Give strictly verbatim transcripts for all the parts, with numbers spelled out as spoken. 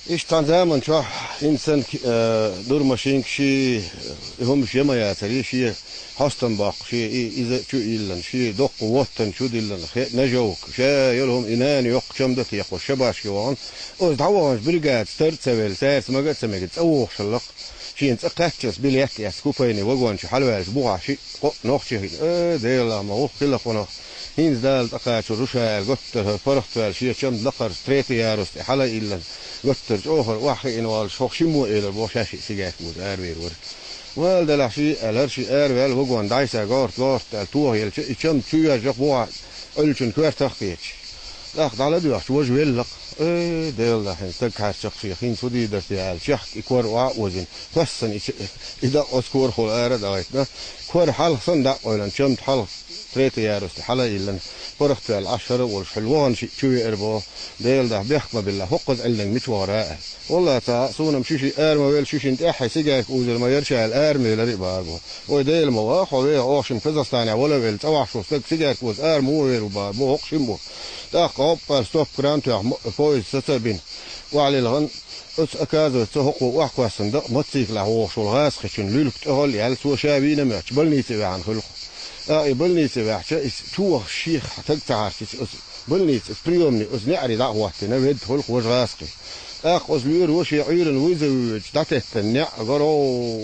Иштта цхьан заман чохь хӀинца санна, э, дура машинка ши, э, хӀумаш яма яцара, ши хьостам боккху, ши и, иза чу иллан, ши доккха воттан чу диллан, хе, ножовка, ша йолу хӀума и нана йоккхачам дан текхо, шабашке вахана. Оцу дӀаваханчу бригадас тар а ца велла, цаьрца мага а ца мега, цӀа вохуш хиллакх. Шена цӀа кхаччалц билет эцна, купейни вагон чу хьалаваьлча, бухахь шиъ-кхоъ нохчий хиъна. Э, Делахь, ма хӀух хила кхунах. ХӀинца Дала тӀекхачор ву ша аьлла, готтара паргӀатваьлла, шен чамда лакхара третий ярус тӀе хьала а иллина, готтара чӀогӀара охьахиъна воллуш, хӀокху шиммо элира боху, шаьш а сигарка уза аравийр вара. Вала делахь ши аьлла, хӀара ши араваьлла, вагон дӀасай горта-горта аьлла, тоха елча, и чамда чу йоьжжа боху, Ӏуьллучун коьртах а кхеташ. ТӀаккха дӀаладоьгӀча, важа веллакх. Э, Делан хьайн стаг хьаьрчакх шех, хӀинца хӀун дийр дара те аьлла, чехка и кор охьа а озийна, кхоьссина и, и дакъа оцу корахула ара а дӀагӀайтина, кор хьалха санна дӀа а къевлина, чамда хьалха третий ярус тӀе хьала а иллина, паргӀатваьлла Ӏаш хӀара а волуш, хьуьлла вахана шиъ чу веара боху, Делан дуьхьа бехк ма биллахь, хӀокхуза Ӏиллинарг мича вахара аьлла. Валлахь, ца хаьа, суна-м ши-шиъ ара ма велла, ши-шина тӀаьххье сигарка узар ма яра ша аьлла, ара ма велара и бара боху. Ой, Дела ма ваха хьо, веха, оха шимма Казахстанехь вала а велла, цӀа вахьаш волу стаг сигарка уза ара ма вера бара боху хӀокху шиммо. ТӀаккха гӀоп аьлла стоп-кран тоьхна, мо-, поезд саца а бина, охьалилхина, оцу, оказывается, хӀокхо охьакхоьссина дакъа мотоциклехь вогӀуш волу гӀазкхичун луьлка тӀе гӀолла яьлла, цо ша вийна моьттуш, больнице ваьхьна хуьлу-кх. ТӀаккха и больнице ваьхча, иза чу вахча шех таг ца хьаьрчича, оцу больница, оцу приёмный, оцу неӀаре дӀа а хӀоттийна, ведда хуьлу-кх важа гӀазкхи. ТӀаккха оцу лоьро шен Ӏуьйранна вызов воьдуш дӀатеттина неӀ, горо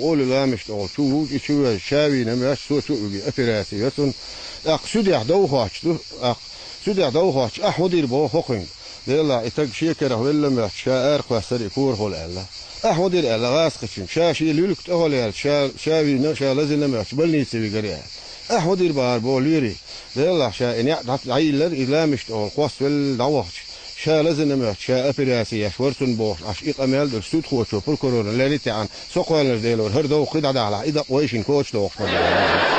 олу ламаш тӀехула чу вуьгу, и чу веъча, ша вийна моьттуш, цо чу а виге, операци йо цунна. ТӀаккха суьдехь дов хоттуш ду, тӀаккха суьдехь дов хоттуш, ахьа хӀун дийр боху хӀокхуьнга? Делахь, и стаг шен карах велла моьттуш, ша ара кхоьссара и корахула аьлла. Ахьа хӀун дийр аьлла гӀазкхичуьнга, ша шен луьлка тӀе гӀолла яьлча, ша, ша вийна, ша лазийна моьттуш, больнице вигара аьлла. Ахьа хӀун дийр бахьара боху лоьрий? Делахь, ша и неӀ дӀа-, дӀайиллара, и ламаш тӀехула кхоссавелла дӀавахча, ша лазийна моьттуш, ша операци еш вара цунна бохуш, Ӏаш и къамел а деллаш, судхочо, прокурорна леррина а таьӀна, со кхоьллинарш Делора, хӀара дов кхин дӀадахьалахь, и дакъа вайшинна коча дохуш ма дара.